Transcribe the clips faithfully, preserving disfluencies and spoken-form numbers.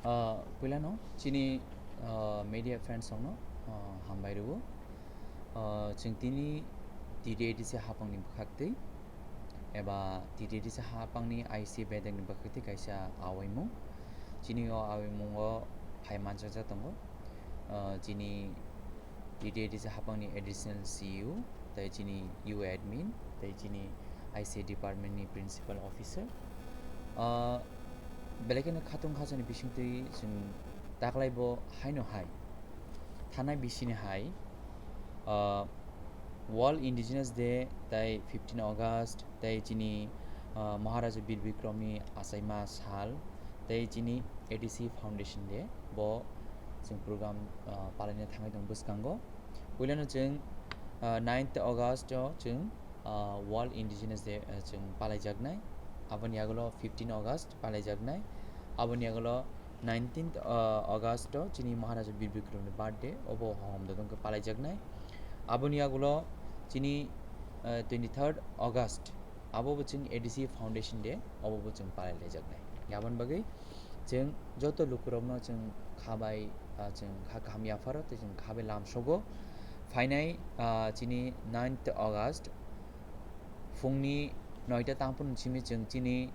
Ah, puilano chini, ah, media friends rokno, ah, hambai rwo. Ah, chwng tini T T A D C hapangni bwkhaktwi eba T T A D C hapangni I C bedekni bwkhaktwi kaisa awaimung. Chini o awaimungo phai manchajak tongo. Ah, chini T T A D C hapangni additional C E O, tei chini U A admin, tei chini I C A department ni principal officer. Ah, belai kheno khatung khachani bisingtwi chwng taklai bo haino hai. Thanai bisini hai, ah, World Indigenous Day tei fifteen August tei chini, ah, Maharaja Bir Bikramni achaima sal tei chini A D C Foundation Day bo chwng program, ah, palaina thangwi tongo bwskango. Puilano chwng, ah, ninth August o chwng, ah, World Indigenous Day, ah, chwng palaijaknai. Aboni yagulo fifteen August palaijaknai. Aboni yagulo nineteenth, ah, August o chini Maharaja Bir Bikramni birthday, obo hohom dodong khe palaijaknai. Aboni yagulo chini, ah, twenty-third August, abo bo chwng A D C Foundation Day, obo bo chwng palai laijaknai. Aboni bagwi chwng joto lukurokno chwng kha bai, ah, chwng kha kaham yapharo tei chwng kha bai lamsogo. Phainai, ah, chini ninth August phungni noita tangphuru simi chwng chini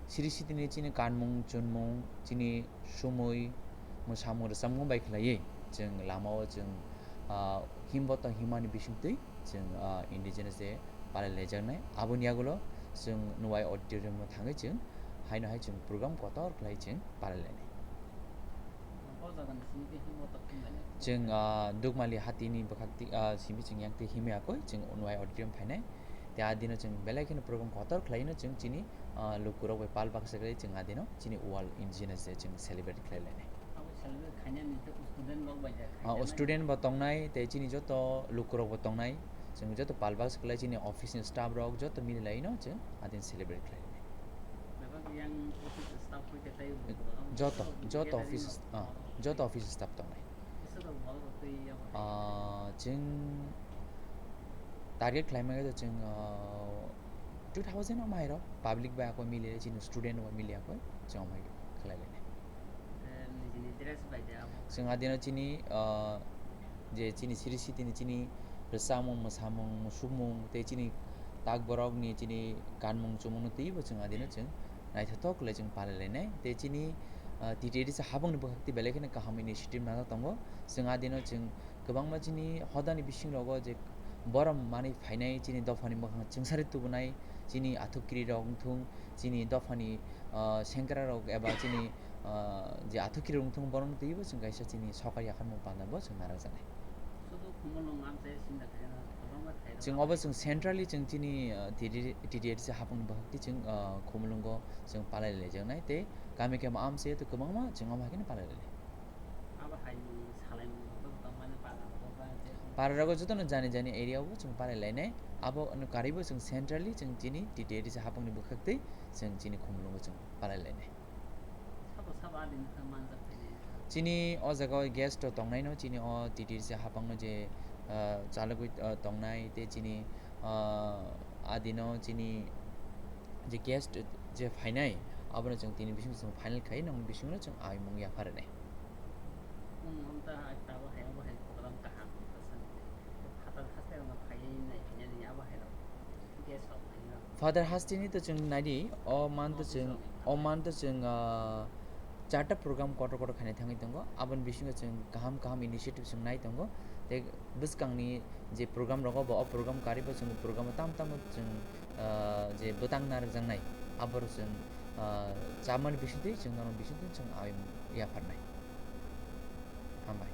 siri sitini chini kanmung chunmung, chini sumui mwsamung rwchapmung bai khlaiwi chwng lamao chwng, ah, himbo tong himani bisingtwi chwng, ah, Indigenous Day palai laijaknai. Aboni yagulo chwng Nuwai Auditorium o thangwi chwng haino hai chwng program kotor khlai chwng palai lainai. O jagani simi tei himbo tong himlainai. Chwng, ah, Dukmali hatini bwkhak ti-, ah, simi chwng yang tei himya koi chwng Nuwai Auditorium phainai. Tei a dino chwng belai kheno program kotor khlaino chwng chini, ah, lukurok bai pal baksa khlai chwng a dino chini World Indigenous Day chwng celebrate khlai lainai. Abo celebrate khainani tei student rok bai da. Ah, khainani student bo tongnai tei chini joto lukurok bo tongnai. Chwng joto pal baksa khlai chini office ni staff rok joto mili laino chwng a din celebrate khlai lainai. Bebak yang office staff hoi khe tei joto, joto office, ah, joto office staff tongnai. Kisa rok bol rok tei abo hai. Ah, chwng target khlai manya chwng, ah, two thousand o mairok public bai ako mili, chini student bai mili ako chwng amai khlai lainai. Eh, nijini dress bai de abo. Chwng adino chini, ah, je chini siri sitini chini rwchapmung, mwsamung, musukmung tei chini tak borokni chini kanmung chumungno twibo chwng adino chwng naithothok khlai chwng palai lainai. Tei chini, ah, T T A D C hapangni bwkhak tei belai kheno kaham initiative najak tongo. Chwng adino chwng kwbangma chini hodani bising rogo je borom manwi phainai chini dophani mwkhang chwngsari tubunai chini athukiri rok wngthung, chini dophani, ah, sengkra rok eba chini, ah, je athukiri wngthung borokno twibo chwng kaisa chini sokar yakharmung panda bo chwng narwkjaknai. Sudu Khumulwng amchai sinda khaina kwbangma thairok. Chwng obo chwng centrally chwng chini, ah, T D, T D A D C hapangni bwkhak tei chwng, ah, Khumulwngo chwng palai laijaknai tei kami kami amchai tei kwbangma chwng omo hai kheno palai lainai. Abo hai nwng salaimung rok tongmani para rogo ba je para rogo jotono jani jani area o chwng palai lainai. Abo no karwi bo chwng centrally chwng chini T D A D C hapangni bwkhak tei chwng chini Khumulwngo chwng palai lainai. Sabo sabo adini khe manjak phainai. Chini o jaga o guest rok tongnaino chini o T D A D C hapangno je, ah, chalogwi, ah, tongnai tei chini, ah, adino chini je guest je phainai, abono chwng tini bising chwng final khai nang bisingo chwng aimung yapharnai. Nwng hwn ta hai tabuk hai abo hai program kaham ta san. Phatar haste rok phai nai phai nai abo hai rok. Guest rok phai rok. Phatar haste ni to chwng naidi, o man to chwng, o man to chwng, ah, charta program kotor kotor khainai thangwi tongo. Aboni bisingo chwng kaham kaham initiative chwng nai tongo. Tei bwskangni je program rogo bo o program karwi bo chwng program o tamo tamo chwng, ah, je bwtang narwkjaknai, aboro chwng, ah, chamani bisingtwi chwng norok bisingtwi chwng ayung yapharnai. Hambai.